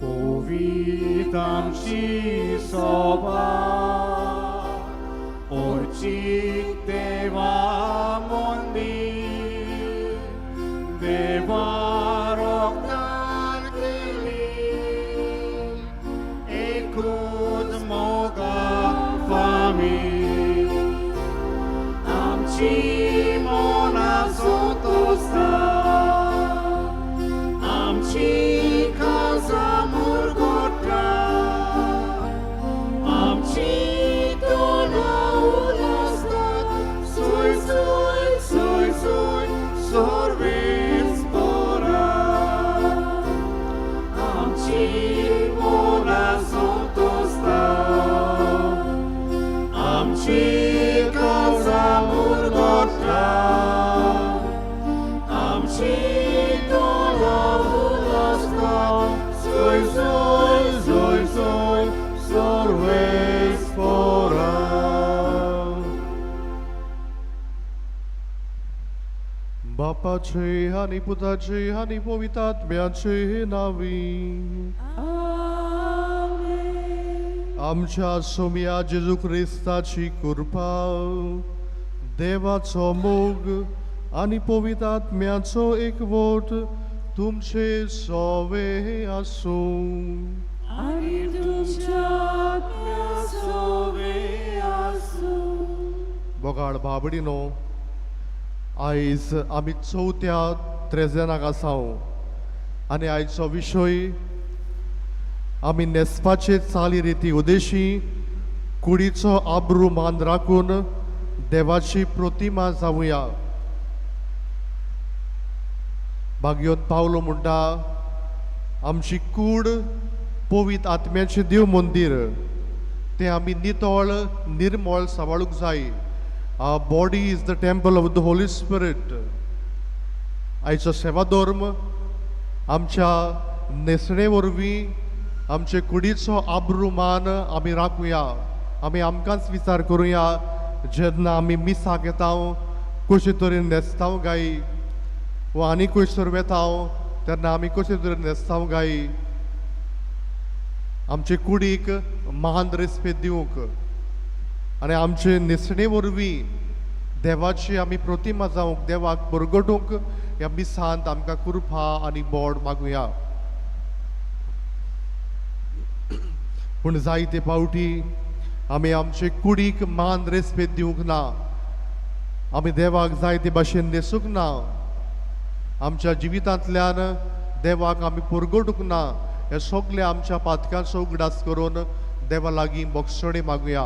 पवित आमची सभा अर्चीत देवा मंदीर देवा रोगदान केली एकूच मोगा फामी आमची मना सोतोस्ता आमची काळजां मुरगोटा आमची तोंडां उलोसतात सुय सुय सुय सुय सर्वेस्पोरा आमची मना सोतोस्ता आमची काळजां मुरगोटा आमची तोंडां उलोसतात सुय सुय सुय सुय सर्वेस्पोरा. बापाचे आनी पुताचे आनी पवित्र आत्म्याचे नावी. आमेन. आमच्या सोम्या जेजू क्रिस्ताची कृपा, देवाचो मोग आनी पवित्र आत्म्याचो एकवट तुमचे सोवे आसूं. आनी तुमच्या आत्म्या आसूं. बोगाड बाबडीनो, आयज आमी चवथ्या त्रेजेनाक आसाव आनी आयचो विशय आमी न्हेसपाचे चाली रिती उदेशी कुडीचो आब्रू मान राखून देवाची प्रतिमा जावया. भाग्योत पावलो म्हणटा, आमची कूड पवित्र आत्म्याचें देव मंदीर, तें आमी नितळ निर्मळ सांबाळूंक जाय. Our body is the temple of the Holy Spirit. आयचो सेवा धर्म आमच्या न्हेसणे वरवीं आमचे कुडीचो आब्रू मान आमी राखुया. आमी आमकांच विचार करुया, जेन्ना आमी मिसाक येता कशे तरेन न्हेसता गाय वा आनी खंयसर वेता तेन्ना आमी कशे तरेन न्हेसता गाय. आमचे कुडीक महान रेस्पेद दिवंक आनी आमचे न्हेसणे वरवीं देवाची आमी प्रतिमा जावंक, देवाक परगटूंक ह्या मिसांत आमकां कृपा आनी बोड मागुया. पूण जायते फावटी आमी आमचे कुडीक मान रेस्पेद दिवंक ना, आमी देवाक जायते भाशेन न्हेसूंक ना, आमच्या जिवितांतल्यान देवाक आमी परगटूंक ना. हे सगळे आमच्या पातकांचो उगडास करून देवा लागीं बक्षणी मागुया.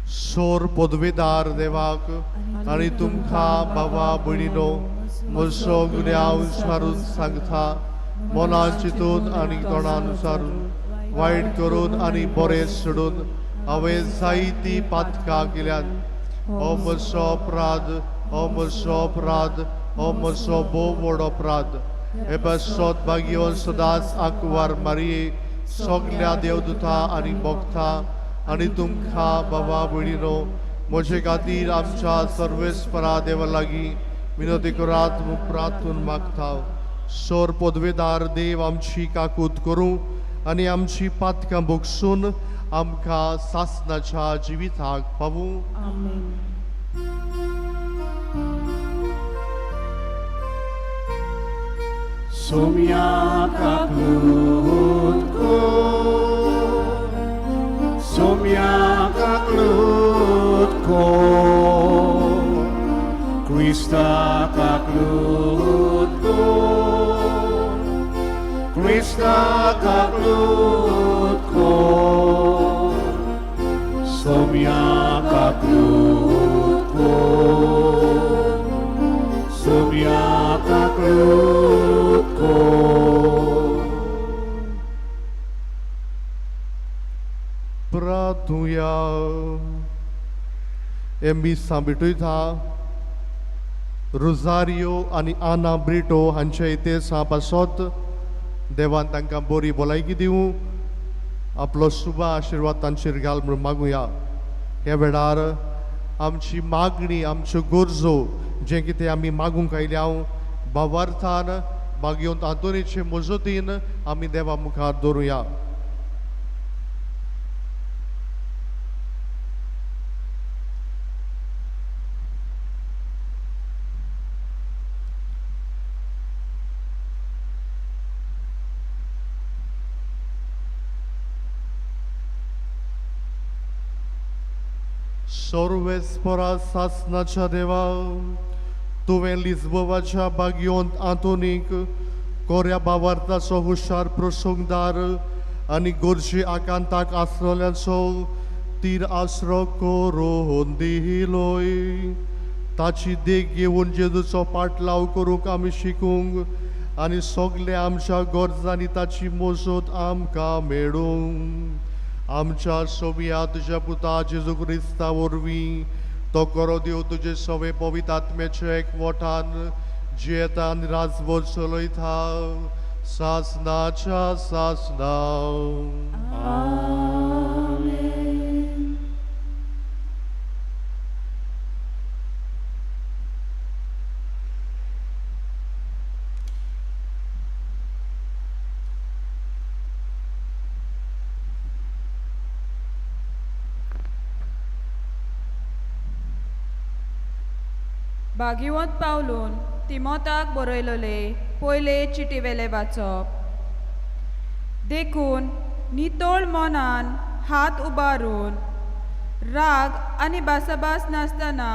सोर पदवेदार देवाक आनी तुमकां बाबा भयणीनो म्हजो गुन्यांव सारून सांगता, मनान चिंतून आनी तोंडान सारून वायट करून आनी बरें सोडून हांवें जायतीं पातकां केल्यात. हो म्हजो अपराध, हो म्हजो अपराध, हो म्हजो भोव व्हड अपराध. हे पासत भाग्यवन सदांच आंकवार मारये, सगल्या देवदूता आनी भक्ता आनी तुमकां बाबा भयणीनो म्हजे खातीर आमच्या सर्वेस्परा देवा लागीं विनवती करात म्हूण प्रार्थून मागता. सोर पदवेदार देव आमची काकूत करूं आनी आमची पातकां भोगसून आमकां सासनाच्या जिविताक पावूं. आमेन. सोम्या काकलूत को, सोम्या काकलूत को, क्रिस्ता काकलूत को, क्रिस्ता काकलूत को, सोम्या काकलूत को, सोम्या काकलूत को. प्रार्थुया. हे मिसां भेटयता रोजारियो आनी आना ब्रिटो हांच्या इतिहासा पासत देवान तांकां बरी भलायकी दिवं, आपलो शुभ आशिर्वाद तांचेर घाल म्हणून मागुया. ह्या वेळार आमची मागणी, आमच्यो गरजो जें कितें आमी मागूंक आयल्या भावार्थान भाग्यवंत आंतोनीचे मजतीन आमी देवा मुखार दवरुया. सर्वेस्परा सासनाच्या देवा, तुवें लिज्बोवाच्या भाग्यवंत आंतोनीक कोऱ्या भावार्थाचो हुशार प्रसंगदार आनी गरजे आकांताक आसलेल्यांचो तीर आसरो करून दिलोय. ताची देख घेवन जेजूचो पाटलाव करूंक आमी शिकूंक आनी सगळे आमच्या गरजांनी ताची मजत आमकां मेळूंक. आमच्या सोबिया तुज्या पुता जेजू क्रिस्ता वरवीं तो करो देव तुजे सवे पवित्र आत्म्याच्या एकवटान जियेता आनी राजभर चलयता सासनाच्या सासना. आमेन. भागिवंत पावलून तिमोताक बरयलोले पयले चिटीवेले वाचप. देखून नितळ मनान हात उबारून राग आनी भासाभास नासतना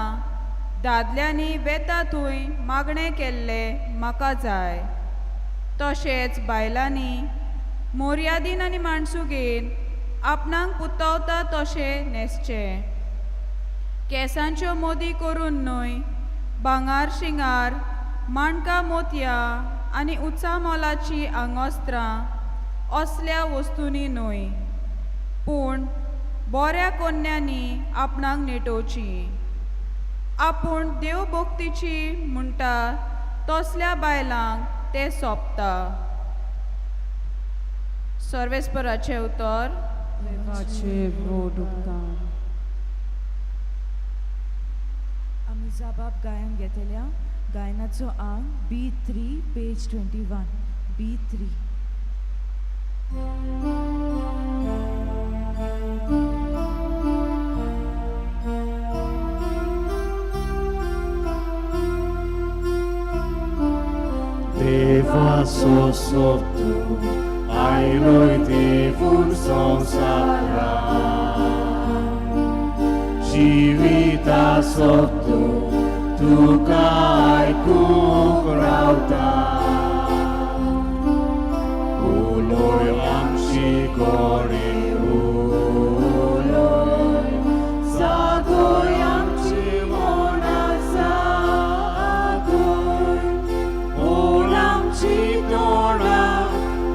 दादल्यांनी वेता थंय मागणें केल्लें म्हाका जाय. तशेंच बायलांनी मोर्यादीन आनी माणसुगेन आपणाक पुतावता तशें न्हेसचें, केंसांच्यो मोदी करून न्हय, भांगार शिंगार, माणकां मोतयां आनी उंचा मोलाचीं आंगवस्त्रां असल्या वस्तूंनी न्हय, पूण बऱ्या कोन्यांनी आपणाक नेटोवची. आपूण देवभक्तीची म्हणटा तसल्या बायलांक तें सोंपता. सर्वेस्पराचें उतर. देवाचे व्हड उपकार. आमी जाबाब गायन घेतल्या. गायनाचो आंग B3 page 21 B3. देवा सोसोतू आयलोय देवून संवसारा जिविता सोतू तुका आयकूंक रावता. उलोय आमची गोडी उलोय जागोय आमची मनां जागोय, बोल आमची तोंडां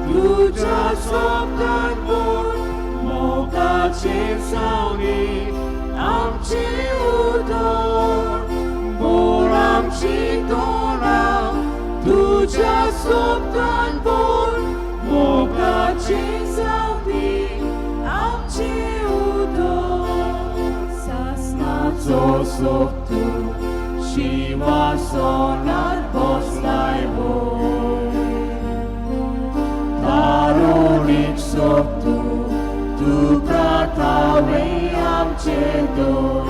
तुज्या शब्दान बोल, मोगाचे सावनी आमची उदर. बोल आमची तोंडां तुज्या शब्दान बोल, मोगाचे सावनी आमची उदर. सासनाचो सोबतू शिंवासनार बसलाय वयर, तारुणीक सोबतू तुका थावे आमचे दोर.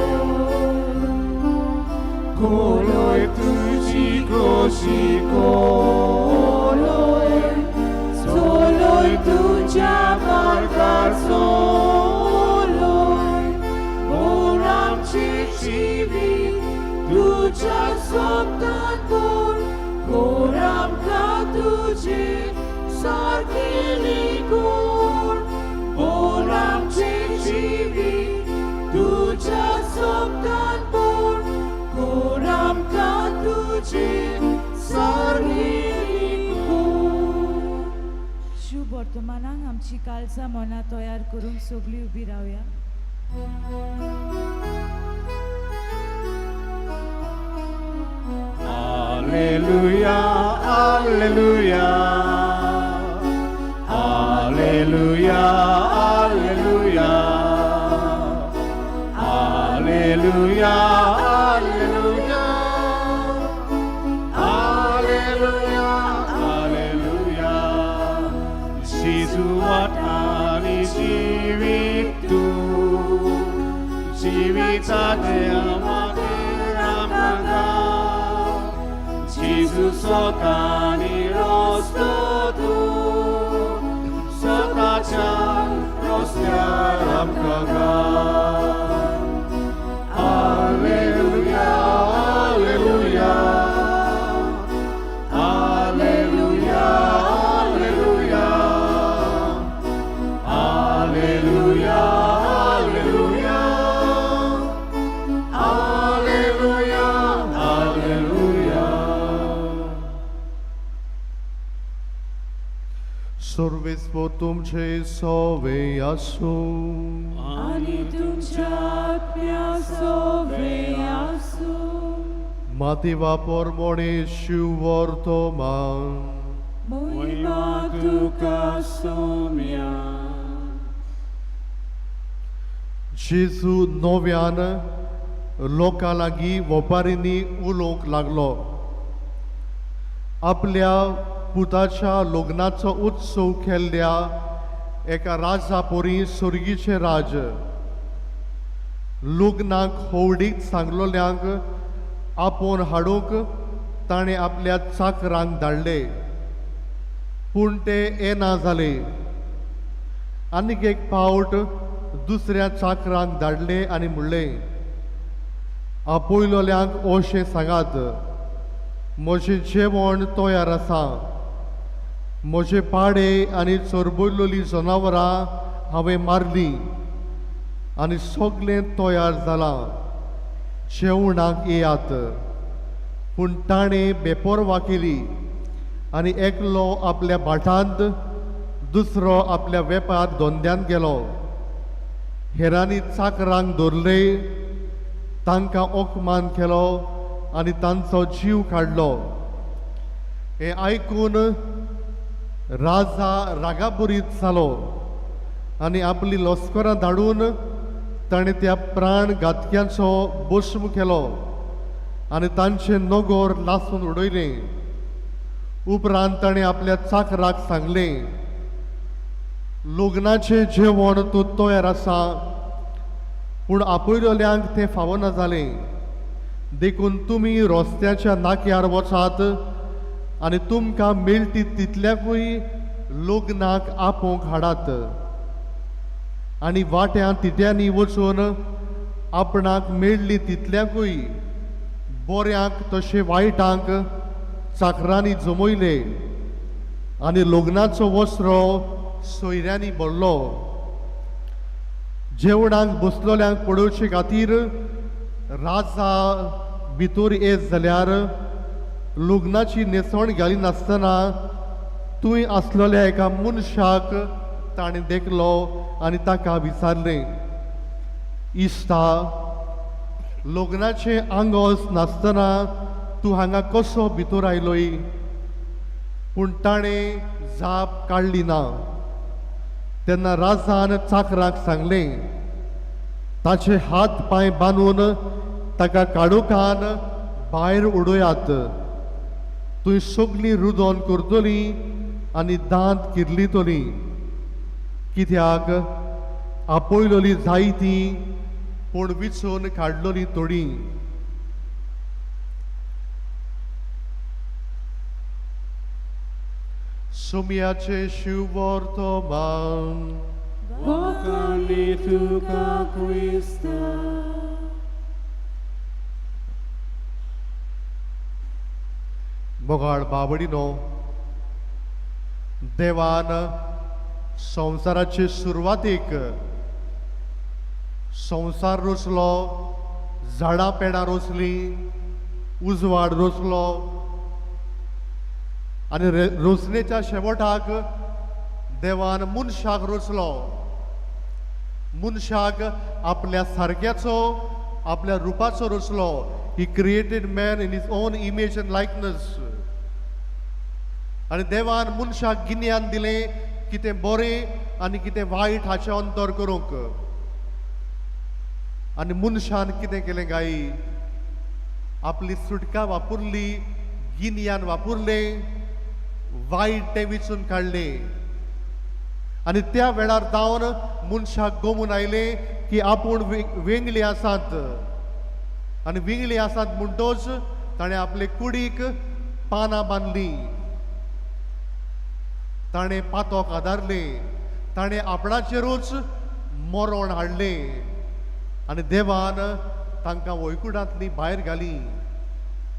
कोलोय तुजी खोशी कोलोय चलोय तुज्या मार्गार चलोय, बोल आमचें जिवीत तुज्या शब्दान बोल, कोर आमकां तुजे सारकेली कोर. बोल आमचें जिवीत तुज्या शब्दान बोल, कोर आमकां तुजे सारकेली कोर. शुभ वर्तमानाक आमची काळजां मनां तयार करूंक सगळीं उबी रावया. Alleluia, Alleluia, Alleluia, Alleluia, Alleluia, Alleluia, Alleluia, Alleluia. जेजू वाटानी जिवीत तूं, जिविताच्या वाटेर आमकां घाल. जेजू स्वतानी रस्तो तूं, स्वताच्या रस्त्यार आमकां घाल. Alleluia, Alleluia, Alleluia, Alleluia, Alleluia, Alleluia, Alleluia, Alleluia. सर्वेस्पोर तुमचे सोवे आसूं. आनी तुमच्या आत्म्या सोवे आसूं. मातेवा पोरमोणे शिवर्तमान. मोहिमा तुका सोम्या. जेजू नव्यान लोकां लागीं वपारींनी उलोवंक लागलो. आपल्या पुताच्या लग्नाचो उत्सव केल्ल्या एका राजा पोरी सर्गीचें राज. लग्नाक होवडीक सांगलोल्यांक आपोवन हाडूंक ताणें आपल्या चाकरांक धाडले, पूण ते येना जाले. आनीक एक फावट दुसऱ्या चाकरांक धाडले आनी म्हणलें, आपयलोल्यांक अशें सांगात, म्हजें जेवण तयार आसा, म्हजे पाडे आनी चरबयलोलीं जनावरां हांवें मारलीं आनी सगळें तयार जालां, जेवणाक येयात. पूण ताणें बेपोरवा केली आनी एकलो आपल्या भाटांत, दुसरो आपल्या वेपार धंद्यांत गेलो. हेरांनी चाकरांक धरले, तांकां अपमान केलो आनी तांचो जीव काडलो. हें आयकून राजा रागापुरीत जालो आनी आपली लस्करां धाडून ताणें त्या प्राण घातक्यांचो भस्म केलो आनी तांचें नगर लासून उडयलें. उपरांत ताणें आपल्या चाकराक सांगलें, लग्नाचें जेवण तूं तयार आसा, पूण आपयलोल्यांक तें फावना जालें. देखून तुमी रस्त्याच्या नाक्यार वचात आनी तुमकां मेळटी तितल्याकूय लग्नाक आपोवंक हाडात. आनी वाट्यां तिट्यांनी वचून आपणाक मेळ्ळी तितल्याकूय बऱ्यांक तशें वायटांक चाकरांनी जमयले आनी लग्नाचो वस्रो सोयऱ्यांनी भरलो. जेवणाक बसलोल्यांक पळोवचे खातीर राजा भितर येत जाल्यार लग्नाची न्हेसवण घाली नासतना थंय आसलेल्या एका मनशाक ताणें देखलो आनी ताका विचारलें, इश्टा, लग्नाचें आंगोस नासतना तूं हांगा कसो भितर आयलोय? पूण ताणें जाप काडली ना. तेन्ना राजान चाकराक सांगलें, ताचे हात पांय बांदून ताका काडोकान भायर उडयात, थंय सगळीं रुदोन करतलीं आनी दांत किर्लितलीं. कित्याक आपयलोली जायती पूण विचून काडलोली थोडी. सुमयाचे शिवर्तमान. वखाणी तुका क्रिस्ता. मोगाळ बाबडीनो, देवान संवसाराचे सुरवातीक संवसार रचलो, झाडां पेडां रचलीं, उजवाड रचलो आनी रचणेच्या शेवटाक देवान मनशाक रचलो. मनशाक आपल्या सारक्याचो, आपल्या रुपाचो रचलो. He created man in his own image and likeness. आनी देवान मनशाक गिन्यान दिलें कितें बरें आनी कितें वायट हाचें अंतर करूंक. आनी मनशान कितें केलें गायी? आपली सुटका वापरली, गिन्यान वापरलें, वायट तें विचून काडलें. आनी त्या वेळार जावन मनशाक गोमून आयलें की आपूण वेंगळी आसात. आनी विंगळी आसात म्हणटोच ताणें आपले कुडीक पानां बांदलीं, ताणें पातोक आदारलें, ताणें आपणाचेरूच मरण हाडलें आनी देवान तांकां वैकुटांतली भायर घाली.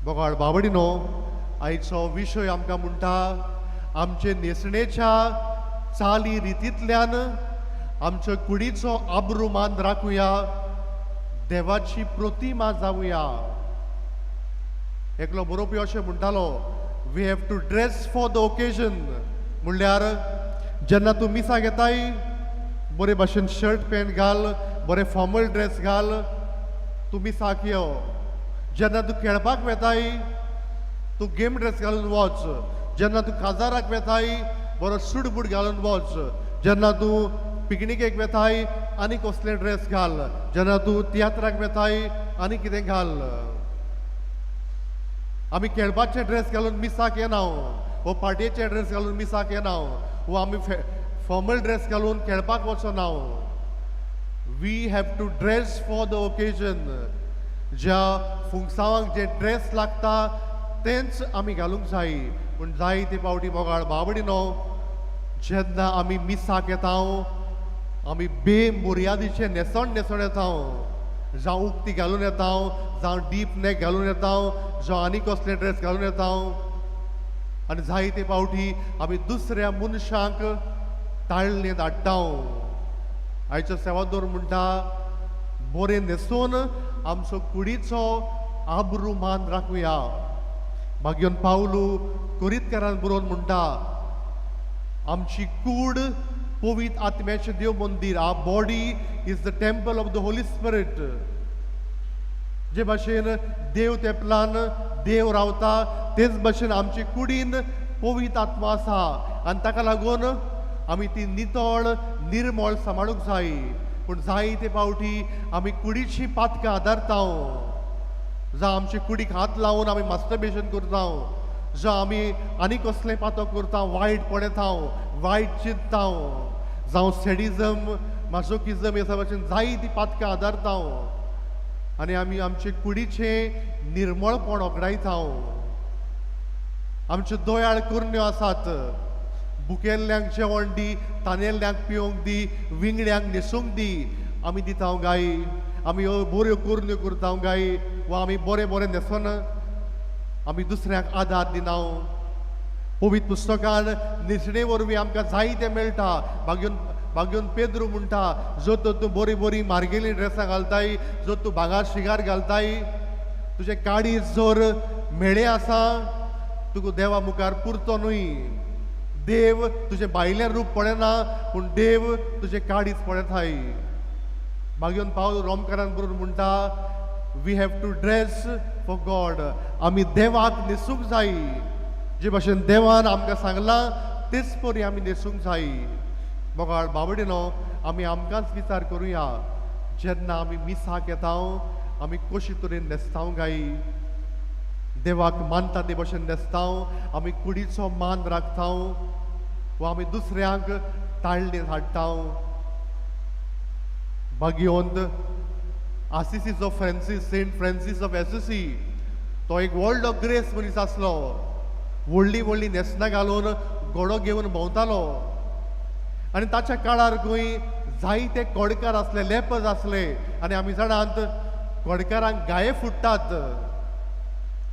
बोगाळ बाबडिनो, आयचो विशय आमकां म्हणटा आमचे न्हेसणेच्या चाली रितींतल्यान आमच्या कुडीचो आब्रुमान राखुया, देवाची प्रतिमा जावया. एकलो बरोवपी अशें म्हणटालो, we have to dress for the occasion. म्हणल्यार जेन्ना तूं मिसाक येताय बरे भाशेन शर्ट पॅन्ट घाल, बरे फॉर्मल ड्रेस घाल, तूं मिसाक यो. जेन्ना तूं खेळपाक वेताय तूं गेम ड्रेस घालून वच. जेन्ना तूं काजाराक वेताय बरो सूट बूट घालून वच. जेन्ना तूं पिकनिकेक वेताय आनी कसले ड्रेस घाल. जेन्ना तूं तियात्राक वेताय आनी कितें घाल. आमी खेळपाचे ड्रेस घालून मिसाक येना वो पार्टयेचे ड्रेस घालून मिसाक येना वो आमी फॉर्मल ड्रेस घालून खेळपाक वचना. We have to dress for the occasion. ज्या फुंगसांवाक जे ड्रेस लागता तेंच आमी घालूंक जाय. पूण जाय ते पावटी मोगाळ बाबडिनो, जेन्ना आमी मिसाक येता आमी बेमुर्यादीचें न्हेसण न्हेसण येता, जावं उक्ती घालून येता, जावं डीप नॅक घालून येता, जावं आनी कसले ड्रेस घालून येता. आनी जायते पावटी आमी दुसऱ्या मनशांक ताळणेंत हाडटा. आयचो सेवादोर म्हणटा बरें न्हेसून आमचो कुडीचो आब्रू मान राखुया. मागीर पावलू कोरीतकारान बरोवन म्हणटा आमची कूड पवित्र आत्म्याचें देव मंदीर. Our body is the temple of the Holy Spirit. जे भाशेन देव तेंपलान देव रावता तेच भाशेन आमचे कुडीन पवित्र आत्मा आसा आनी ताका लागून आमी ती नितळ निर्मळ सांबाळूंक जाय. पूण जायते पावटी आमी कुडीची पातकां आदारता, जावं आमचे कुडीक हात लावन आमी मास्टरबेशन करता, जावं आमी आनी कसलें पातक करता, वायट पळयता, वायट चिंतता, जावं सॅडिजम मासोकिजम ह्या भाशेन जायतीं पातकां आदारता आनी आमी आमचे कुडीचें निर्मळपण ओगडायता. आमच्यो दोयाळ करण्यो आसात, भुकेल्ल्यांक जेवण दी, तानेल्ल्यांक पिवंक दी, विंगड्यांक न्हेसूंक दी, आमी दिता गाय. आमी ह्यो बऱ्यो करण्यो करता गाय वा आमी बरें बरें न्हेसोन आमी दुसऱ्यांक आदार दिना. पवित्र पुस्तकान न्हेसणे वरवीं आमकां जायतें मेळटा. मागीर पेद्रू म्हणटा जर तर तूं बरी बरी मार्गेली ड्रेसां घालताय, जर तूं भांगर शिगार घालताय, तुजें काळीज जर म्हेळें आसा तुका देवा मुखार पुरतो न्हय. देव तुजें भायलें रूप पळयना पूण देव तुजें काळीज पळयताय. मागीर पावल रोमकारान बरोवन म्हणटा we have to dress for God. आमी देवाक न्हेसूंक जाय. जे भाशेन देवान आमकां सांगलां तेच परी आमी न्हेसूंक जाय. मोगाळ बाबडिनो, आमी आमकांच विचार करुया जेन्ना आमी मिसाक येता आमी कशी तरेन न्हेसता गाय. देवाक मानता ते भाशेन न्हेसता, आमी कुडीचो मान राखता वा आमी दुसऱ्यांक ताळणेंत हाडटा. भाग्यवंत आसिसीचो Francis, Saint Francis of Assisi, तो एक व्हडलो ग्रेस मनीस आसलो. व्हडली व्हडली न्हेसणां घालून घोडो घेवन भोंवतालो आनी ताच्या काळार खंय जायते कोडकार आसले, लेपर्स आसले. आनी आमी जाणात कोडकारांक गाये फुट्टात,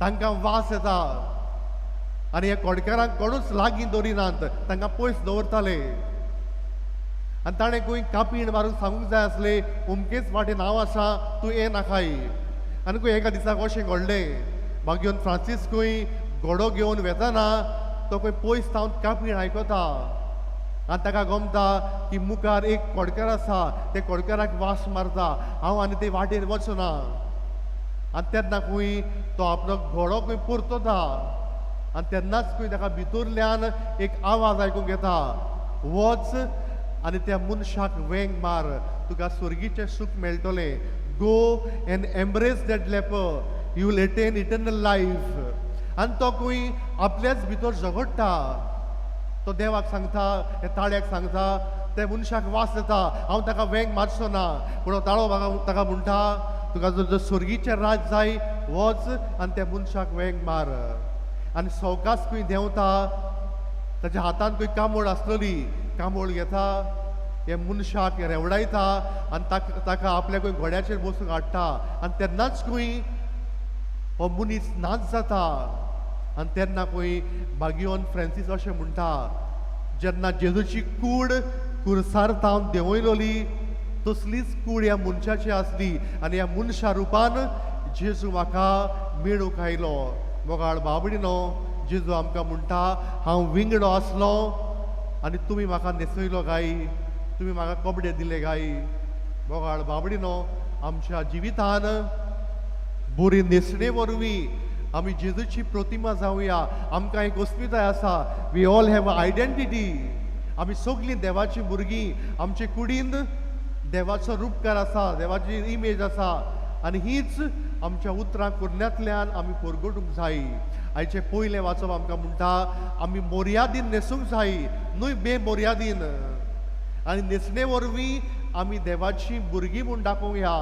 तांकां वास येता आनी ह्या कोडकारांक कोणूच लागीं दवरिनात, तांकां पयस दवरताले. आनी ताणें खंय कापीण मारून सांगूंक जाय आसलें अमकेच वाटेन हांव आसा, तूं ये नाकाय. आनी खंय एका दिसाक अशें घडलें, मागीर फ्रांसीस खंय घोडो घेवन वेतना तो खंय पयस सावन कापीण आयकता आनी ताका गमता की मुखार एक कोडकार आसा, ते कोडकाराक वास मारता, हांव आनी ते वाटेर वचना. आनी तेन्ना खंय तो आपलो घोडो खंय परतता आनी तेन्नाच खंय ताका भितरल्यान एक आवाज आयकूंक येता, वच आनी त्या मनशाक वेंग मार, तुका स्वर्गीचें सूख मेळटलें. Go and embrace that leper, you will attain eternal life. आनी तो खंय आपल्याच भितर झगडटा. तो देवाक सांगता, हे ताळ्याक सांगता, ते मनशाक वास येता, हांव ताका वेंग मारचो ना. पूण हो ताळो म्हाका ताका म्हणटा, तुका जर स्वर्गीचें राज जाय वच आनी त्या मनशाक वेंग मार. आनी सवकास खंय देंवता, ताच्या हातान खंय कामोळ आसतली, कामोळ घेता, हे मनशाक रेवडायता आनी ताका आपल्या खंय घोड्याचेर बसूंक हाडटा. आनी तेन्नाच खंय हो मनीस नाच जाता. आनी तेन्ना खंय बागियोन फ्रांसीस अशें म्हणटा, जेन्ना जेजूची कूड कुरसार तावन देंवयलोली तसलीच कूड ह्या मनशाची आसली आनी ह्या मनशा रुपान जेजू म्हाका मेळूंक आयलो. मोगाळ बाबडिनो, जेजू आमकां म्हणटा, हांव विंगडो आसलो आनी तुमी म्हाका न्हेसयलो गाय, तुमी म्हाका कपडे दिले गाय. मोगाळ बाबडिनो, आमच्या जिवितान बरी न्हेसणे वरवीं आमी जेजूची प्रतिमा जावया. आमकां एक अस्मिताय आसा, we all have a identity. आमी सगळीं देवाची भुरगीं, आमचे कुडीन देवाचो रुपकार आसा, देवाची इमेज आसा आनी हीच आमच्या उतरां कुरण्यांतल्यान आमी परगटूंक जाय. आयचें पयलें वाचप आमकां म्हणटा, आमी मोर्यादीन न्हेसूंक जाय, न्हय बेमोर्यादीन. आनी न्हेसणे वरवीं आमी देवाची भुरगीं म्हूण दाखोवंक या.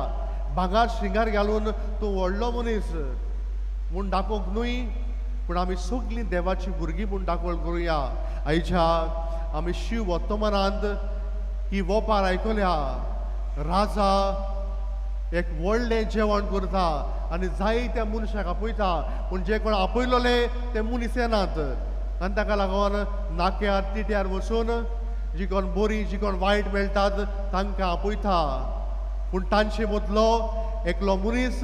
भांगर श्रिंगार घालून तूं व्हडलो मनीस म्हूण दाखोवंक न्हय, पूण आमी सगळीं देवाची भुरगीं म्हूण दाखोवंक करुया. आयच्या आमी शिव वर्तमानांत ही वोपार आयकल्या. राजा एक व्हडलें जेवण करता आनी जायत्या मनशाक आपयता, पूण जे कोण आपयलोले ते मनीस येनात. आनी ताका लागून नाक्यार तिट्यार वचून जी कोण बरी जी कोण वायट मेळटात तांकां आपयता. पूण तांचे मदलो एकलो मनीस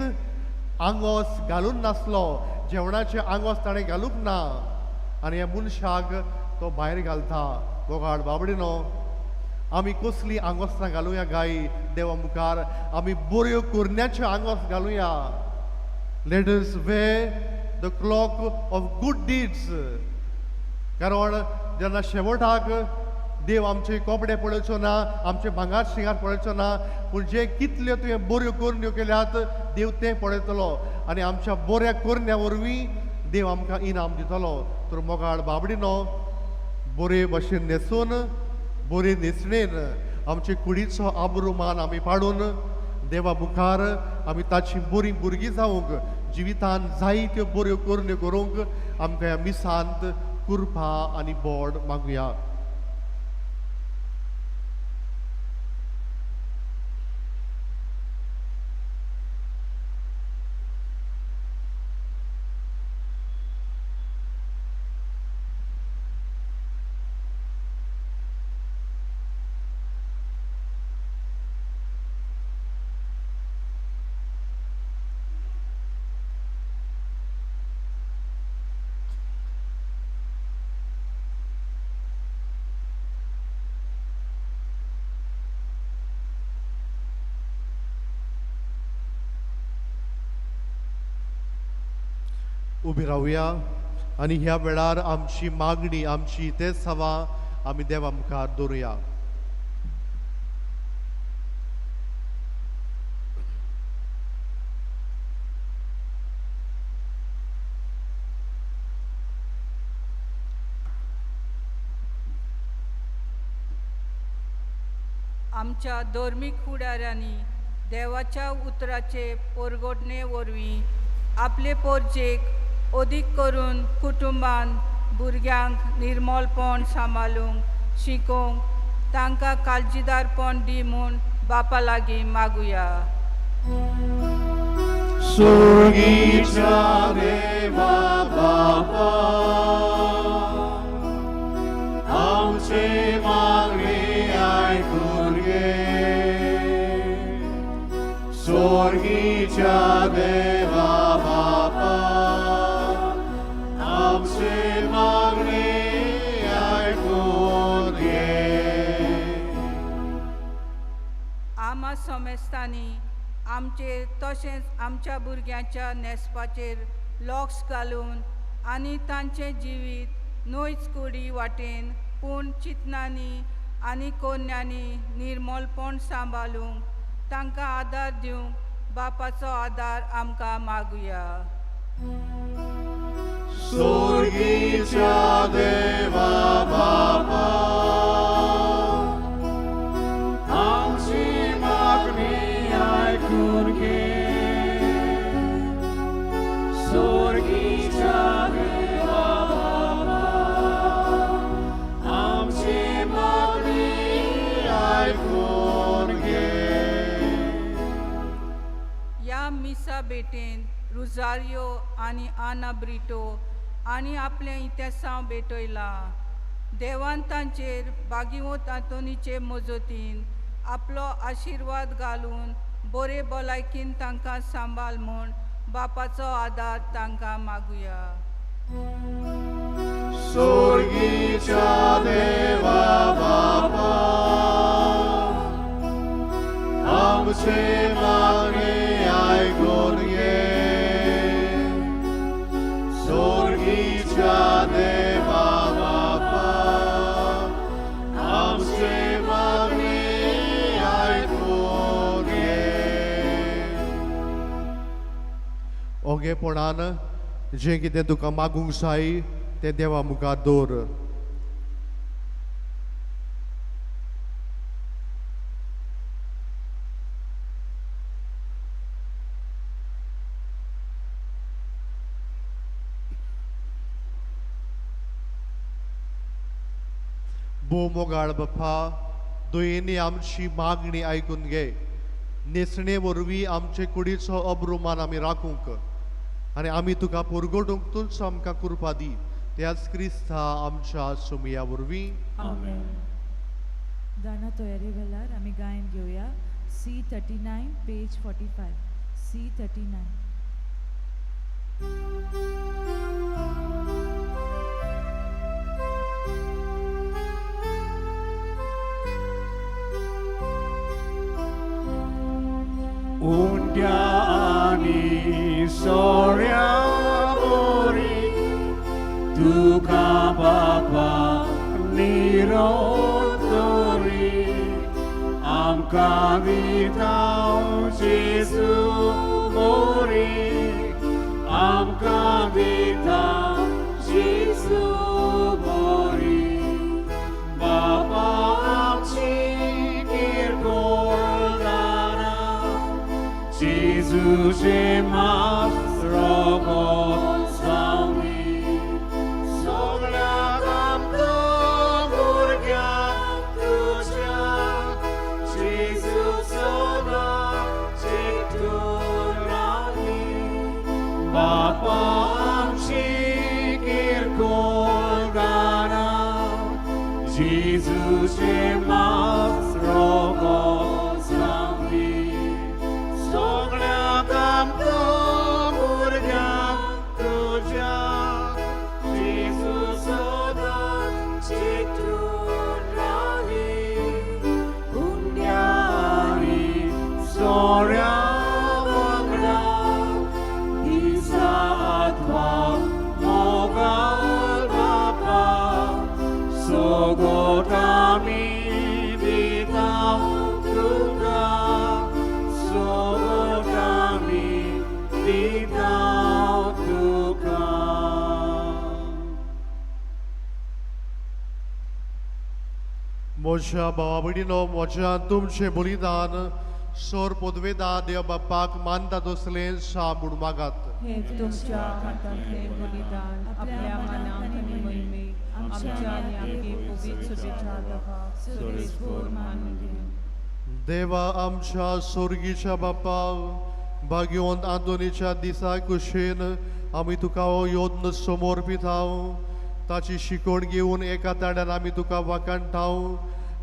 आंगोस घालून नासलो, जेवणाचें आंगोस ताणें घालूंक ना आनी ह्या मनशाक तो भायर घालता. मोगाळ बाबडिनो, आमी कसली आंगोस्त्रां घालुया गाय देवा मुखार? आमी बऱ्यो कुरण्याच्यो आंगोस घालुया. Let us wear the cloak of good deeds. कारण जेन्ना शेवटाक देव आमचे कपडे पळोवचो ना, आमचे भांगार शिंगार पळोवचो ना, पूण जे कितल्यो तुवें बऱ्यो करण्यो केल्यात देव तें पळयतलो आनी आमच्या बऱ्या करण्या वरवीं देव आमकां इनाम दितलो. तर मोगाळ बाबडिनो, बरे भशेन न्हेसून बरे न्हेसणेन आमचे कुडीचो आबरू मान आमी पाडून देवा मुखार आमी ताची बरीं भुरगीं जावंक, जिवितान जायत्यो बऱ्यो करण्यो करूंक आमकां ह्या मिसांत कृपा आनी बोड मागुया. उबी रावया आनी ह्या वेळार आमची मागणी, आमची ते सवा आमी देवा मुखार दवरुया. आमच्या धर्मीक फुडाऱ्यांनी देवाच्या उतराचे परगटणे वरवीं आपले पोरजेक अदीक करून कुटुंबान भुरग्यांक निर्मलपण सांबाळूंक शिकोवंक तांकां काळजीदारपण दी म्हूण बापा लागीं मागुया. सुगीच्या देवा बापा, आमचे मागणे आयकून घे. स्वर्गीच्या देवा बापा, आमचे मागणे आयकून घे. आमा समेस्तांनी आमचेर तशेंच आमच्या भुरग्यांच्या न्हेसपाचेर लॉक्स घालून आनी तांचें जिवीत न्हयच कुडी वाटेन पूण चिंतनांनी आनी कोन्यांनी निर्मलपण सांबाळूंक तांकां आदार दिवंक बापाचो आदार आमकां मागुया. सोर्गीच्या देवा बापा, आमची मागणी आयकून घे. सोर्गीच्या देवा बापा, आमची मागणी आयकून घे. ह्या मिसा भेटेन रुजारियो आनी आना ब्रिटो आनी आपलें इतिहासांव भेटयलां. देवान तांचेर बागिवंत आंतोनीचे मजतीन आपलो आशिर्वाद घालून बरे भलायकीन तांकां सांबाळ म्हूण बापाचो आदार तांकां मागुया. सोर्गीच्या देवा बापा, आमचे मागणे आयकून घे. सोर्गीच्या देवा बापा, आमचे मागणे आयकून घे. ओगेपणान जें कितें तुका मागूंक जाय तें देवा मुखार दवर. भोव मोगाळ बापा, दुयेंनी आमची मागणी आयकून घे. न्हेसणे वरवीं आमचे कुडीचो अब्रुमान आमी राखूंक आनी आमी तुका पुरगोटूंक तूंच आमकां कृपा दी. त्याच क्रिस्ता आमच्या सुमया वरवीं. आमेन. दाना तयारी वेळार आमी गायन घेवया. C 39 page 45. C 39. उंड्या आनी सोऱ्या बोरी तुका बापा निरोप दवरी. आमकां दिता जेजू मोरी, आमकां दिता जेजू मोरी. बापा आमची किरकोळ दानां, जेजूचे मास रगत जावं दी. सगळ्याक आमकां भुरग्यांक तुज्या, जेजू सदां चिंतून रावं दी. बापा आमची किरकोळ दानां, जेजूचे मास रगत जावं दी. सगळ्याक आमकां भुरग्यांक तुज्या, जेजू सदां चिंतून रावं दी. उंड्या आनी सोऱ्या वांगडा दिसा आत्मा मोगाळ बापा, सोगोट आमी दिता तुका, सोगोट आमी दिता तुका. म्हज्या भावा भयणीनो, म्हज्या तुमचें बलिदान सोर पदवेदा देव बापाक मानता तसलें सा म्हूण मागात. हे तुमच्या हातांतलें बलिदान आपल्या मनाक आनी मोहिमेक आमच्या आनी आमगे पवित्र सभेच्या देवा सर्वेस्पर मानून घेवं. देवा आमच्या सोर्गीच्या बापा, भाग्यवंत आंतोनीच्या दिसा कुशेन आमी तुका हो यत्न समर्पिताव. ताची शिकवण घेवन एका ताड्यान आमी तुका वाखाणटाव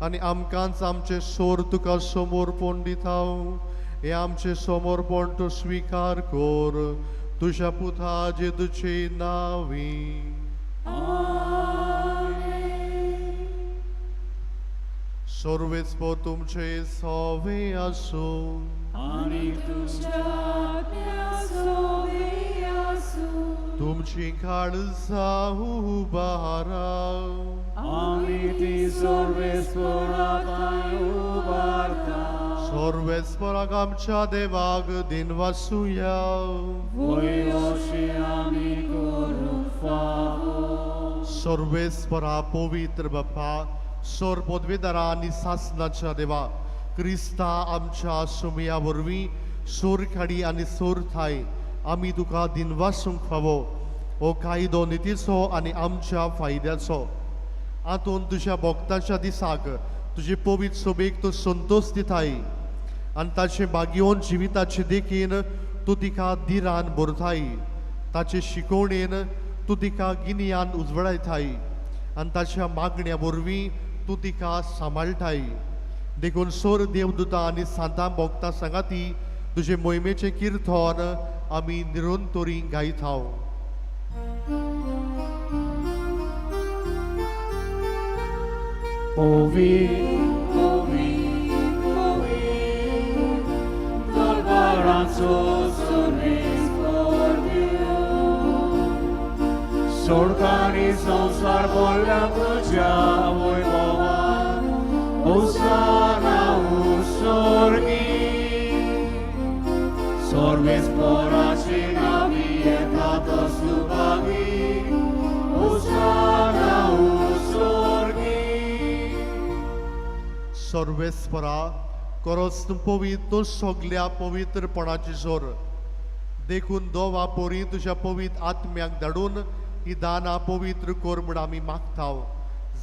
आनी आमकांच आमचें सोर तुका समर्पण दिताव. हें आमचें समर्पण तूं स्विकार कर तुज्या पुता जेजूचे नांवी. सर्वेस्पर तुमचे सवे आसूं. आनी तुमच्या आत्म्या सोवे आसूं. तुमची काळजां उबारा. आमी ती सर्वेस्परा थंय उबारता. सर्वेस्पराक आमच्या देवाक दिनवासुया. सर्वेस्परा पवित्र बाप्पा, सोर पदवेदारा आनी सासनाच्या देवा, क्रिस्ता आमच्या सुमया वरवीं सोर खाडी आनी सोर थाय आमी तुका दिनवासूंक फावो. हो कायदो नितीचो आनी आमच्या फायद्याचो. आतून तुज्या भक्ताच्या दिसाक तुजे पवित्र सोबेक तूं संतोश दिताय आनी ताचे भाग्योन जिविताचे देखीन तूं तिका दिरान भरताय. ताचे शिकोवणेन तूं तिका गिन्यान उजवडायताय आनी ताच्या मागण्या वरवीं तूं तिका सांबाळटाय. देखून सोर देवदूता आनी सांतां भक्तां सांगाती तुजे मोहिमेचें किर्तन आमी निरंतरी गायता. सोडकानी संसार बोलल्या तुज्या वैभवान होसाना उसोर्गी. सर्वेस्पराचे नावी येता तो सुभागी होसाना उसोर्गी. सर्वेस्परा करस तूं पवित्र, तूं सगल्या पवित्रपणाची जोर. देखून दोवा पोरी तुज्या पवित्र आत्म्याक धाडून ही दानां पवित्र कर म्हूण आमी मागता.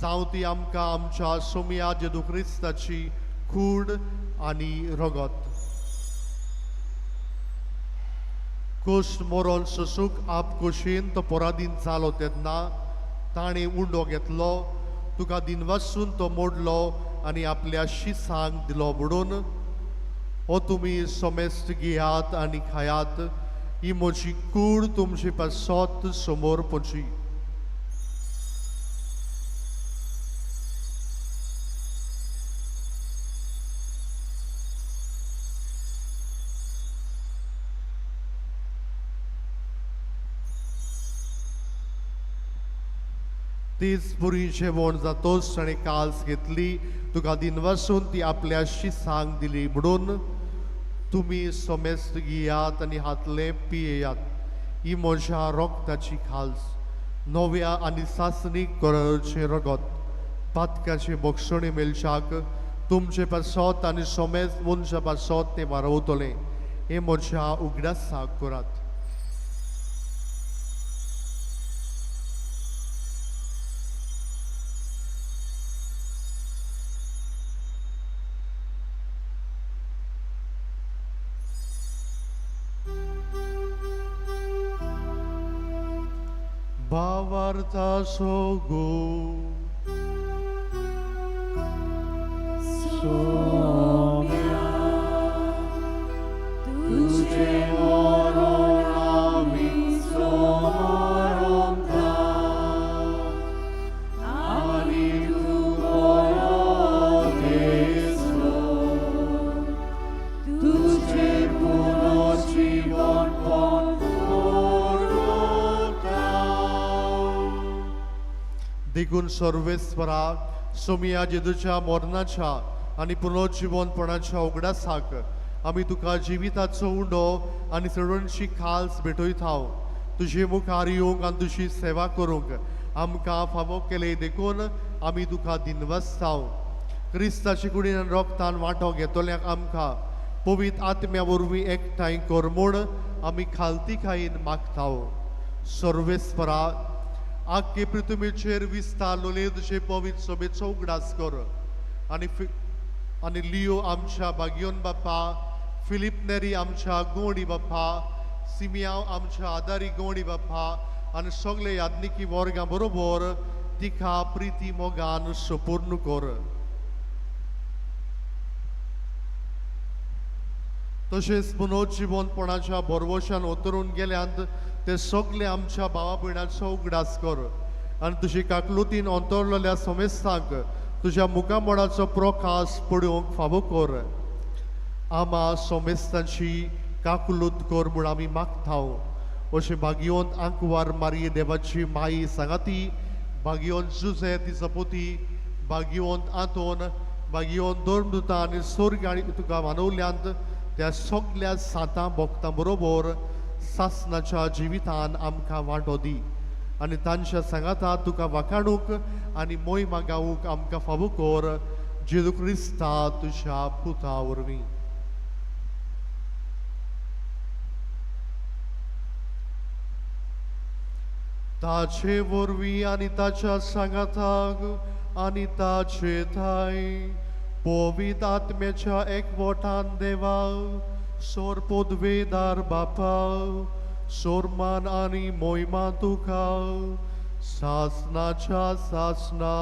जावं ती आमकां आमच्या सोमया जेजू क्रिस्ताची कूड आनी रगत. कोश्ट मोरोन सोसूक आप कोशेन तो परादीन जालो तेन्ना ताणें उंडो घेतलो, तुका दिनवासून तो मोडलो आनी आपल्या शिसांक दिलो म्हणून, हो तुमी समेस्त घेयात आनी खायात, ही म्हजी कूड तुमचे पासत समोर पोची. तीच पुरी जेवण जातोच ताणें काल्स घेतली, तुका दिनवासून ती आपल्या शिसांक दिली म्हणून, तुमी समेस्त घेयात आनी हातले पियेयात, ही म्हज्या रोगताची खाल्स, नव्या आनी सासणीक कराचें रगत, पातकाचे बक्षणी मेळशाक तुमचे पासत आनी समेस्त मनशा पासत तें वारवतलें. हें म्हज्या उगडासाक करात. भावार्थाचो गो सोम्या तुझे मरण आमी समरता आनी तूं बरो देसलो, तुझे पुनर्जीवनपण करता. देखून सर्वेस्परा सोमिया जेजूच्या मरणाच्या आनी पुनर्जिवनपणाच्या उगडासाक आमी तुका जिविताचो उंडो आनी सडणशी खाल्स भेटयता. तुजे मुखार येवंक आनी तुजी सेवा करूंक आमकां फावो केले देखून आमी तुका दिनवासता. क्रिस्ताचे कुडीन आनी रोगतान वांटो घेतल्याक आमकां पवित्र आत्म्या वरवीं एकठांय कर म्हूण आमी खालती खायन मागता. सर्वेस्परा आख्खे पृथ्वीचेर विस्तारलेले तुजे पवित्र सभेचो उगडास कर आनी लियो आमच्या भाग्योन बाप्पा, फिलीप नेरी आमच्या गोंडी बाप्पा, सिमियांव आमच्या आदारी गोंडी बाप्पा आनी सगळे याज्ञिकी वर्गां बरोबर तिका प्रिती मोगान सुपूर्ण कर. तशेंच पुनर्जिवनपणाच्या भरवशान उतरून गेल्यांत ते सगळे आमच्या भावा भयणाचो उगडास कर आनी तुजी काकलुतीन अंतरलेल्या समेस्तांक तुज्या मुखामळाचो प्रकाश पळोवंक फावो कर. आमा समेस्तांची काकलूत कर म्हूण आमी मागता. अशें भाग्योन आंकवार मारये देवाची माई सांगाती, भाग्योन जुजे तिचो पोती, भाग्योन आंतोन बागियोन धर्मदुतां आनी स्वर्ग आनी तुका मानवल्यांत त्या सगल्या सातां भोक्तां बरोबर सासनाच्या जिवितान आमकां वांटो दी आनी तांच्या सांगाता तुका वाखाणूक आनी मोहिमा गावूंक आमकां फावो कर जेजू क्रिस्ता तुज्या पुता वरवीं. ताचे वरवीं आनी ताच्या सांगाताक आनी ताचे थाय पवित्र आत्म्याच्या एकवटान देवा सोर पदवेदार बापा सोरमान आनी मोहिमा तुका सासनाच्या सासना.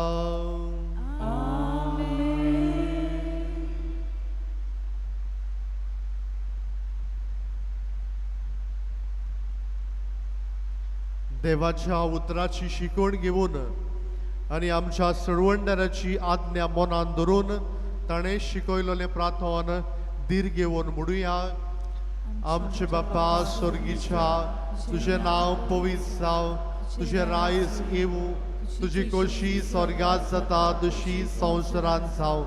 देवाच्या उतराची शिकवण घेवन आनी आमच्या सरवणदाराची आज्ञा मनान धरून ताणें शिकयलेलें प्रार्थन धीर घेवन म्हणुया. आमचे बापा स्वर्गीच्या, तुजें नांव पवित्र जावं, तुजें रायज येवूं, तुजी खोशी स्वर्गात जाता तशी संवसारांत जावं.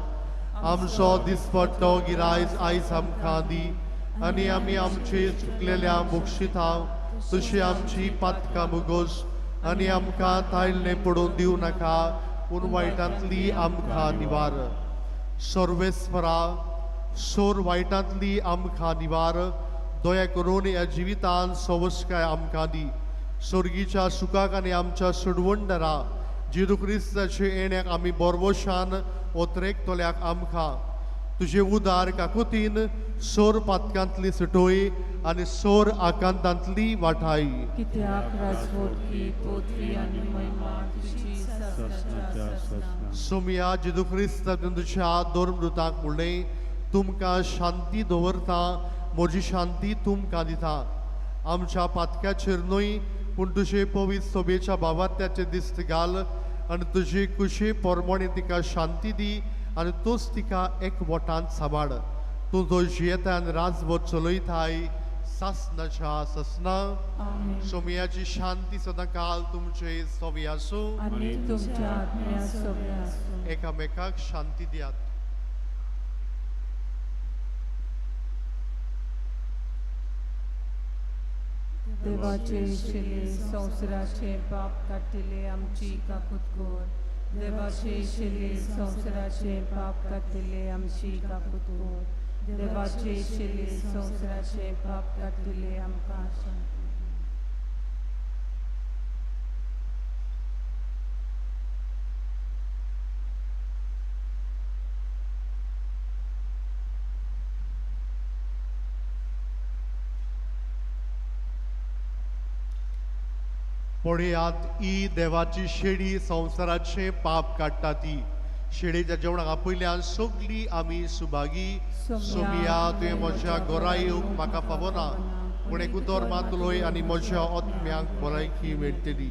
आमचो दिसपट्टो गिरायज आयज आमकां दी आनी आमी आमचे चुकलेल्या बक्षिता तशी आमची पातकां मुगोस आनी आमकां तायल्लें पडून दिवं नाका पूण वायटांतली आमकां निवार. सर्वेस्वरा सोर वायटांतली आमकां निवार, दया करून ह्या जिवितान सवस्काय आमकां दी. स्वर्गीच्या सुखाक आनी आमच्या सोडवणदारा जेजू क्रिस्ताचे येण्याक आमी बोरवशान ओतरेकतल्याक आमकां तुजे उदार काकुतीन सोर पातकांतली सुटोय आनी सोर आकांतांतली वाठाय. कित्याक राजवटकी पोथवी आनी महिमा तुजी सासणाच्या सासणा. सोमया जेजू क्रिस्त तुज्या धर्मदूतांक म्हणलें, तुमकां शांती दवरता, म्हजी शांती तुमकां दिता. आमच्या पातक्याचेर न्हय पूण तुजे पवित्र सोबेच्या बाबात्याचे दिस्त घाल आनी तुजे कुशे पोरमोणे तिका शांती दी आनी तूंच तिका एकवटान सांबाळ. तूं जो जियेता आनी राजवट चलयताय सासनाच्या सासना. सोमयाची शांती सदां काल तुमचे सोवी आसूं आनी तुमच्या आत्म्या सोबे आसूं. एकामेकाक शांती दियात. देवाचे शिले संवसाराचे पाप काडटिले आमची काकूत कर. देवाचे शिले संवसाराचे पाप काडटिले आमची काकूत कर. देवाचे शिले संवसाराचे पाप काडटिले आमकां शांती. पळयात ही देवाची शेडी संवसाराचे पाप काडटा ती शेडीच्या जेवणाक आपयल्यान सगळीं आमी सुभागी. सोमिया तुवें म्हज्या घरा येवंक म्हाका फावना पूण एक उतर मात उलय आनी म्हज्या आत्म्यांक भलायकी मेळटली.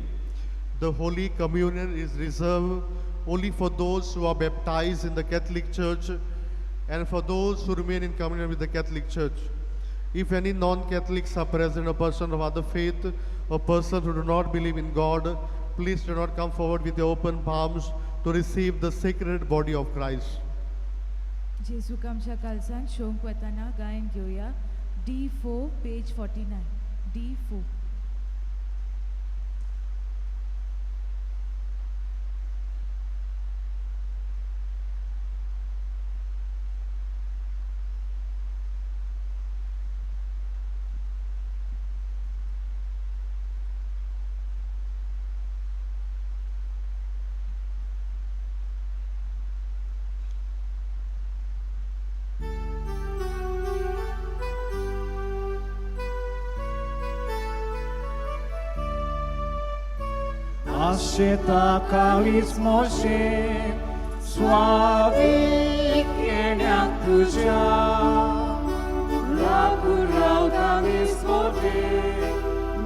The Holy Communion is reserved only for those who are baptized in the Catholic Church and for those who remain in communion with the Catholic Church. If any non-Catholics are present, a person of other faith, a person who do not believe in God, please do not come forward with your open palms to receive the sacred body of Christ. जेजूक आमच्या कालसान शोंक वतना गायन घेवया. D4 page 49. D4. आशेता काळीज मोशे स्वावीक येण्याक तुज्या लागून रावता दिसपोटे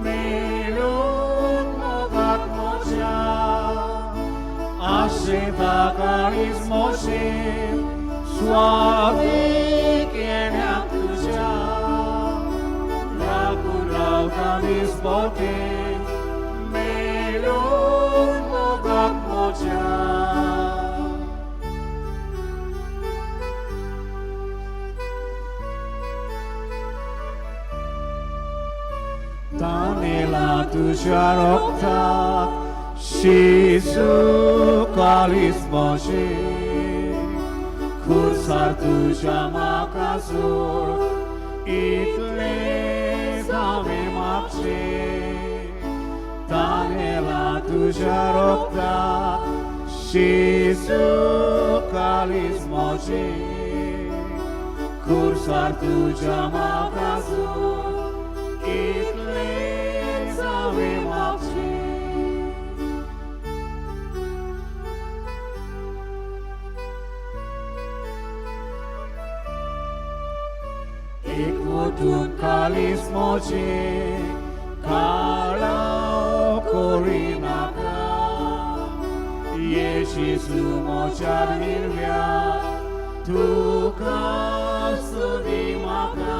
मेळूंक मोगाक म्हज्या. आशेता काळीज मोशे स्वावीक येण्याक तुज्या लागून रावता दिसपोटे मेळूंक मोगाक म्हज्या. दानेला तुज्या रोगताक शिजू कालीस मोशी खुर्सार तुज्या म्हाका सोड इतलें हांवें मागचें दानेला तुज्या रोगताक शिजू कालीस मोशी खुर्सार तुज्या म्हाका सोड इतलें हांवें मागचें. एकवटून कालीस मोचे काळाव करिनाका येशू मोच्या हिरव्या तुका स्तुती म्हाका.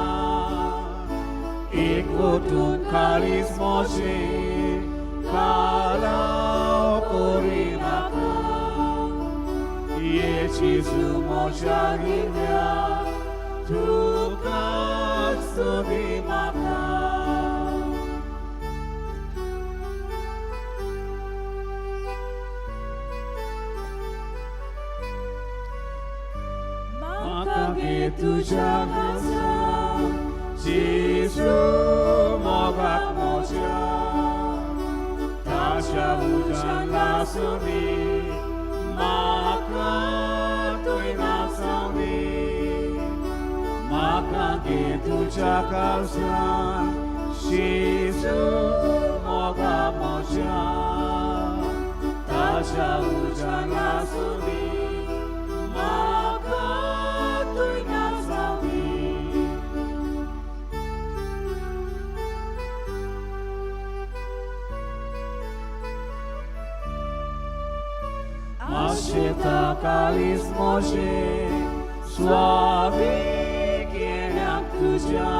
एकवटून कालीस मोचे काळाव करिनाका येशू मोच्या हिरव्या तुका स्तुती म्हाका. म्हाका घे तुज्या खासा जेजू मोगाक म्हज्या ताच्या उज्यान लासूंदी म्हाका थंय नाचावंदी. म्हाका घे तुज्या काळजान जेजू मोगा म्हज्या ताच्या उज्यान लासूंदी म्हाका थंय नाचावंदी. आशेता कालीस मोशे सुवावेक येण्याक तुज्या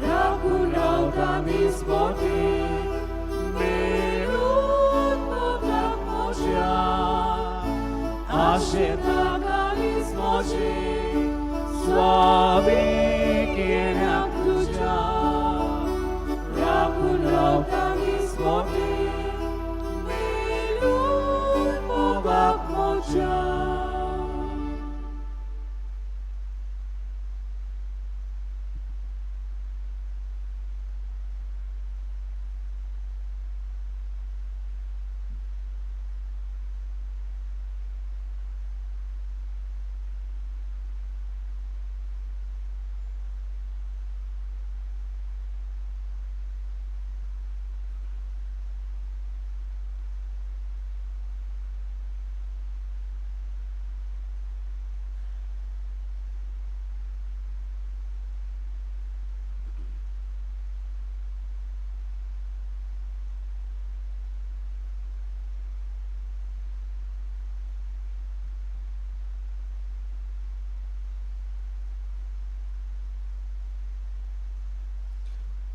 राखून रावता दिसपोटे मेळून मोगाक म्हज्या. आशेता कालीस मोशे सुवावेक येण्याक तुज्या राखून रावता दिसपोटे मेळून मोगाक म्हज्या.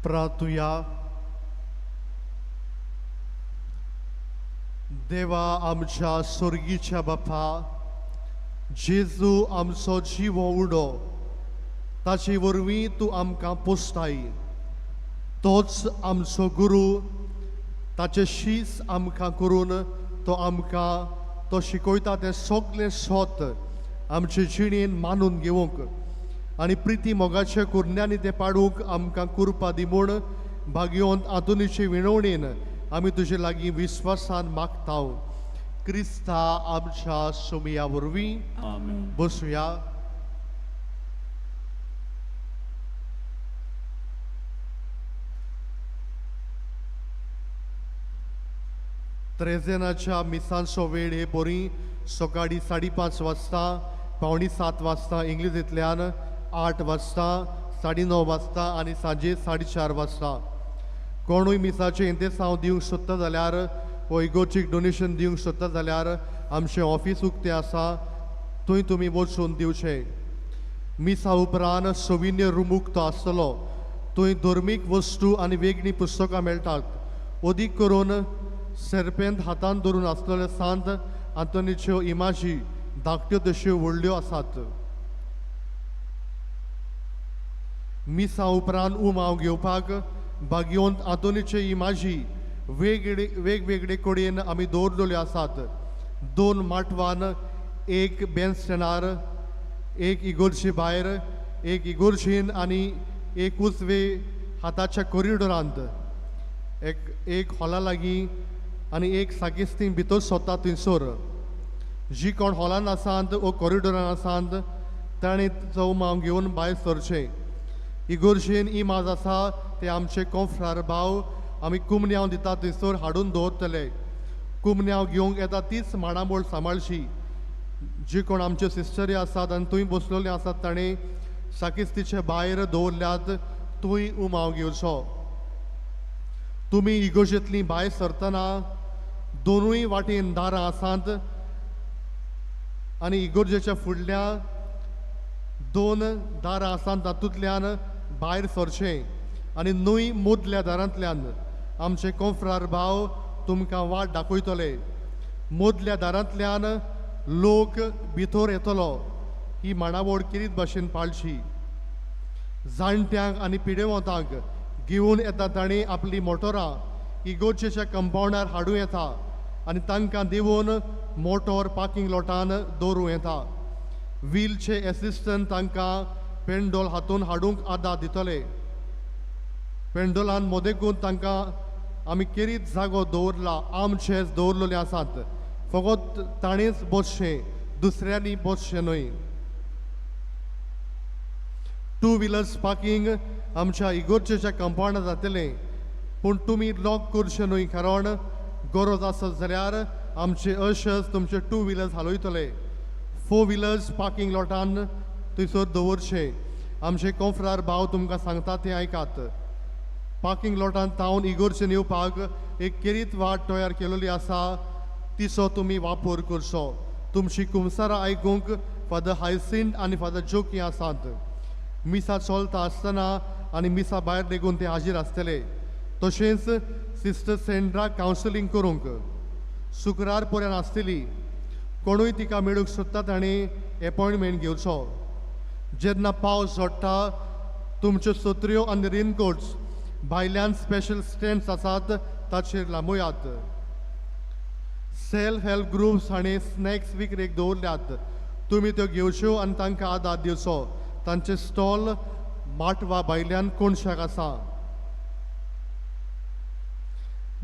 प्रार्थुया. देवा आमच्या स्वर्गीच्या बापा, जेजू आमचो जिवो उडो ताचे वरवीं तूं आमकां पोसताय. तोच आमचो गुरू, ताचे शीस आमकां करून तो आमकां तो शिकयता तें सगलें सोत आमचे जिणेन मानून घेवंक आनी प्रिती मोगाचे कुरण्यांनी तें पाडूंक आमकां कुरपा दी म्हूण भाग्योंत आंतोनीचे विणवणेन आमी तुजे लागीं विस्वासान मागता. क्रिस्ता आमच्या सोमया वरवीं. बसुया. त्रेजेनाच्या मिसांचो वेळ हे परी सकाळी 5:30 वाजता, 6:45 वाजता इंग्लिजींतल्यान, 8 वाजता, 9:30 वाजता आनी सांजे 4:30 वाजता. कोणूय मिसाचें इंतेसांव दिवंक सोदता जाल्यार वो इगोर्जीक डोनेशन दिवंक सोदता जाल्यार आमचें ऑफीस उक्तें आसा, थंय तुमी वचून दिवचें. मिसा उपरांत सोविन्य रूम उक्तो आसतलो, थंय धर्मीक वस्तू आनी वेगळीं पुस्तकां मेळटात. अदीक करून सेर्पेंत हातान धरून आसलेले सांत आंतोनीच्यो इमाजी धाकट्यो तश्यो व्हडल्यो आसात. मिसा उपरांत उमाव घेवपाक भाग्यवंत आंतोनीचे इमाजी वेगवेगळे वेगवेगळे कडेन आमी दवरलेल्यो आसात. 2 माटवान, एक बेंच स्टँडार, एक इगोर्शी भायर, एक इगोर्शीन आनी एक उजवे हाताच्या कॉरिडोरांत, एक हॉला लागीं आनी एक साकिस्तीन भितर सोदता थंयसर. जी कोण हॉलान आसात वो कॉरिडोरान आसात ताणें चौमाव घेवन भायर सरचें. इगोर्शीन इमाज आसा ते आमचे कोंफ्रार भाव आमी कुमन्यांव दिता थंयसर हाडून दवरतले. कुमन्यांव घेवंक येता तीच माणामोळ सांबाळची. जी कोण आमच्यो सिस्टरी आसात आनी थंय बसलेले आसात ताणें साकिस्तीचे भायर दवरल्यात थंय उमाव घेवचो. तुमी इगोर्जेंतलीं भायर सरतना दोनूय वाटेन दारां आसात आनी इगोर्जेच्या फुडल्या 2 दारां आसात तातूंतल्यान भायर सरचें आनी न्हय मदल्या दारांतल्यान. आमचे कोंफ्रार भाव तुमकां वाट दाखयतले. मदल्या दारांतल्यान लोक भितर येतलो. ही माणावळ किरीत भाशेन पाळची. जाणट्यांक आनी पिडेवंतांक घेवन येता तांणी आपली मोटरां इगोर्जेच्या कंपावंडार हाडूं येता आनी तांकां देवून मोटोर पार्किंग लॉटान दवरूं येता. व्हीलचे एसिस्टंट तांकां पेंडोल हातून हाडूंक आदार दितले. पेंडोलान मदेकून तांकां आमी केरीत जागो दवरला, आमचेच दवरलेले आसात. फकत ताणेंच बसचें, दुसऱ्यांनी बसचें न्हय. 2 व्हिलर्स पार्किंग आमच्या इगोर्जेच्या कंपावंडार जातलें, पूण तुमी लॉक करचें न्हय, कारण गरज आसत जाल्यार आमचे अशर्स तुमचे 2 व्हिलर्स हालयतले. 4 व्हिलर्स पार्किंग लॉटान थंयसर दवरचें. आमचे कोंफ्रार भाव तुमकां सांगता तें आयकात. पार्किंग लॉटान तावन इगोर्जेन येवपाक एक केरीत वाट तयार केलेली आसा, तिचो तुमी वापर करचो. तुमची कुमसारां आयकूंक फादर हायसिंत आनी फादर जोकी आसात. मिसा चलता आसतना आनी मिसा भायर लेगून ते हाजीर आसतले. तशेंच सिस्टर सेंड्रा कावन्सिलींग करूंक शुक्रार पर्यंत आसतली. कोणूय तिका मेळूंक सोदता ताणें एपॉयंटमेंट घेवचो. जेन्ना पावस झडटा तुमच्यो सत्र्यो आनी रेनकोट्स भायल्यान स्पेशल स्टँड्स आसात ताचेर लांबयात. सेल्फ हेल्प ग्रुप्स हाणें स्नॅक्स विक्रेक दवरल्यात, तुमी त्यो घेवच्यो आनी तांकां आदार दिवचो. तांचे स्टॉल माटवा भायल्यान कोणशाक आसा.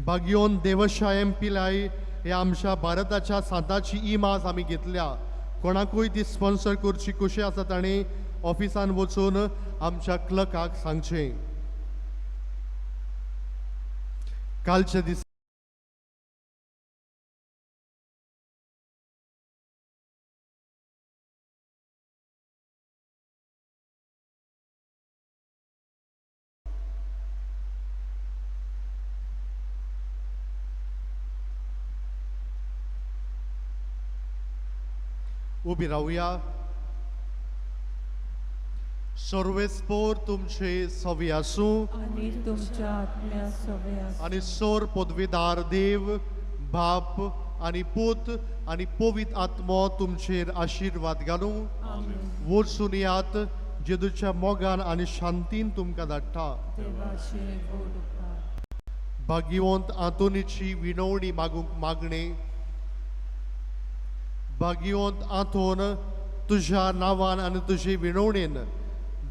भाग्योन देवशायम पिलाय ह्या आमच्या भारताच्या सांताची इमाज आमी घेतल्या. कोणाकूय ती स्पॉन्सर करची खुशी आसा ताणें ऑफिसान वचून आमच्या क्लर्काक सांगचें. कालच्या दिसा उबी रावया. सर्वेस्पोर तुमचे सवी आसूं आनी तुमच्या आत्म्या सवे आसूं. आनी सोर पदवीदार देव बाप आनी पूत आनी पवित्र आत्मो तुमचेर आशिर्वाद घालूं. वचून यात जेजूच्या मोगान आनी शांतीन तुमकां धाडटा. देवाचे व्हड उपकार. भाग्यवंत आंतोनीची विनवणी मागूंक मागणें. भाग्यवंत आंतोन, तुज्या नांवान आनी तुजे विनवणेन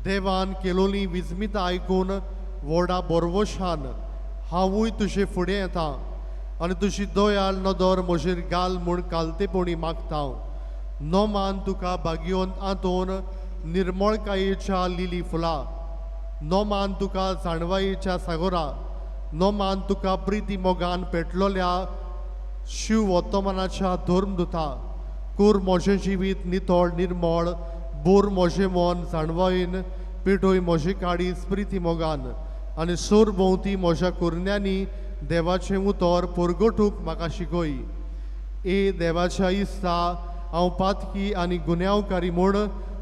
देवान केलोली विजमिता आयकून व्हडा बोरवशान हांवूय तुजे फुडें येता आनी तुजी दयाल नदर म्हजेर घाल म्हूण कालतेपणी मागता. नोमान तुका भाग्यवंत आंतोन निर्मळकायेच्या लिली फुलां, नोमान तुका जाणवायेच्या सागोरा, नोमान तुका प्रिती मोगान पेटलोल्या शिव वर्तमानाच्या धर्मदुता. कोर म्हजें जिवीत नितळ निर्मळ, बोर म्हजें मन जाणवायेन, पेटोय म्हजी काळीज प्रिती मोगान आनी सोर भोंवती म्हज्या कुरण्यांनी देवाचें उतर परगटूंक म्हाका शिकय. ए देवाच्या इस्ता, हांव पातकी आनी गुन्यांवकारी म्हूण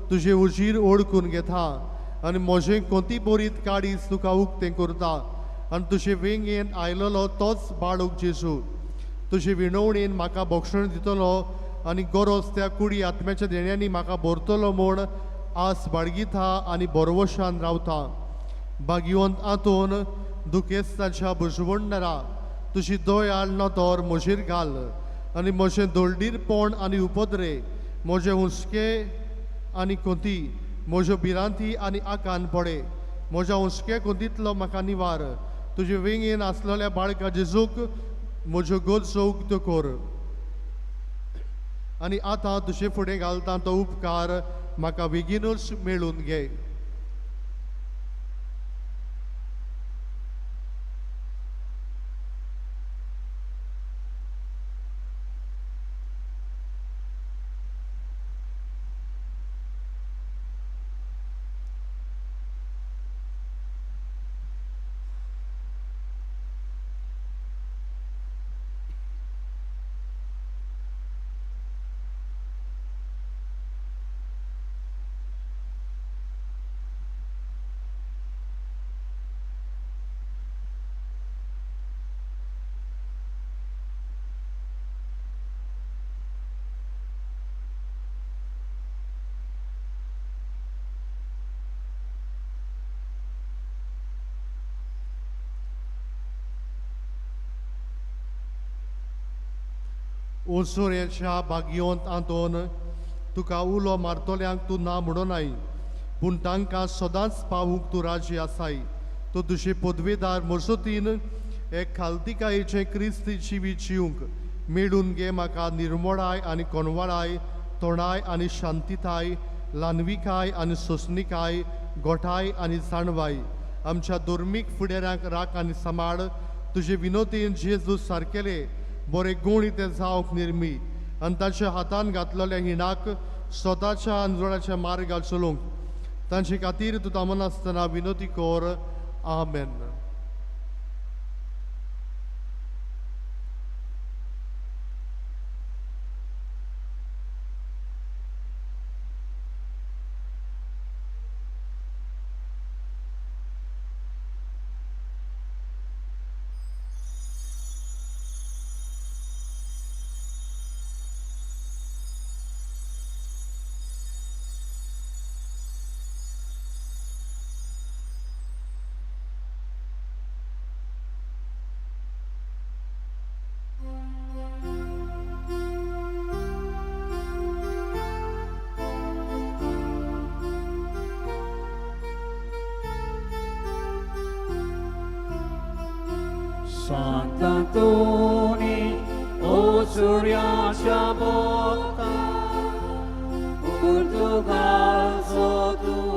तुजे उजीर ओळखून घेता आनी म्हजें कोंती बरीत काळीज तुका उक्तें करता आनी तुजे वेंगेन आयलेलो तोच बाळूक जेजू तुजे विणवणेन म्हाका भोगसण दितलो आनी गरज त्या कुडी आत्म्याच्या देण्यांनी म्हाका भरतलो म्हूण आस बाळगिता आनी बरवशान रावता. भाग्यवंत आंतोन, दुखेस्ताच्या बुजवणणारा तुजी दयाळ नदर म्हजेर घाल आनी म्हजें दोळडीरपण आनी उपद्रे म्हजे हुस्के आनी कोंती म्हज्यो भिरांती आनी आकान पडे म्हज्या हुस्के कोंतीतलो म्हाका निवार तुजे वेंगेन आसलेल्या बाळका जेजूक म्हज्यो गरजो उक्त्यो कर आनी आतां तुजे फुडें घालता तो उपकार म्हाका बेगीनूच मेळून घे. ओसोऱ्याच्या भाग्योंत आंतोन तुका उलो मारतल्यांक तूं ना म्हणोनाय पूण तांकां सदांच पावूंक तूं राजी आसाय. तूं तुजे पदवेदार मजतीन एक खालतिकायेचें क्रिस्ती जिवीत जिवंक मेळून घे म्हाका निर्मोळाय आनी कोनवाळाय तोणाय आनी शांतिताय ल्हानविकाय आनी सोंसणिकाय गोठाय आनी जाणवाय आमच्या धर्मीक फुडाऱ्यांक राख आनी सांबाळ तुजे विनोतीन जेजू सारकेले बरे गुण ते जावंक निर्मी आनी तांच्या हातान घातलेल्या हिणाक स्वताच्या आंदोलनाच्या मार्गार चलोवंक तांचे खातीर तूं थांबनासतना विनोती कर. आमेन. Sant'Antoni, o Suryaच्या भोक्ता, पुर्तुगालचो तूं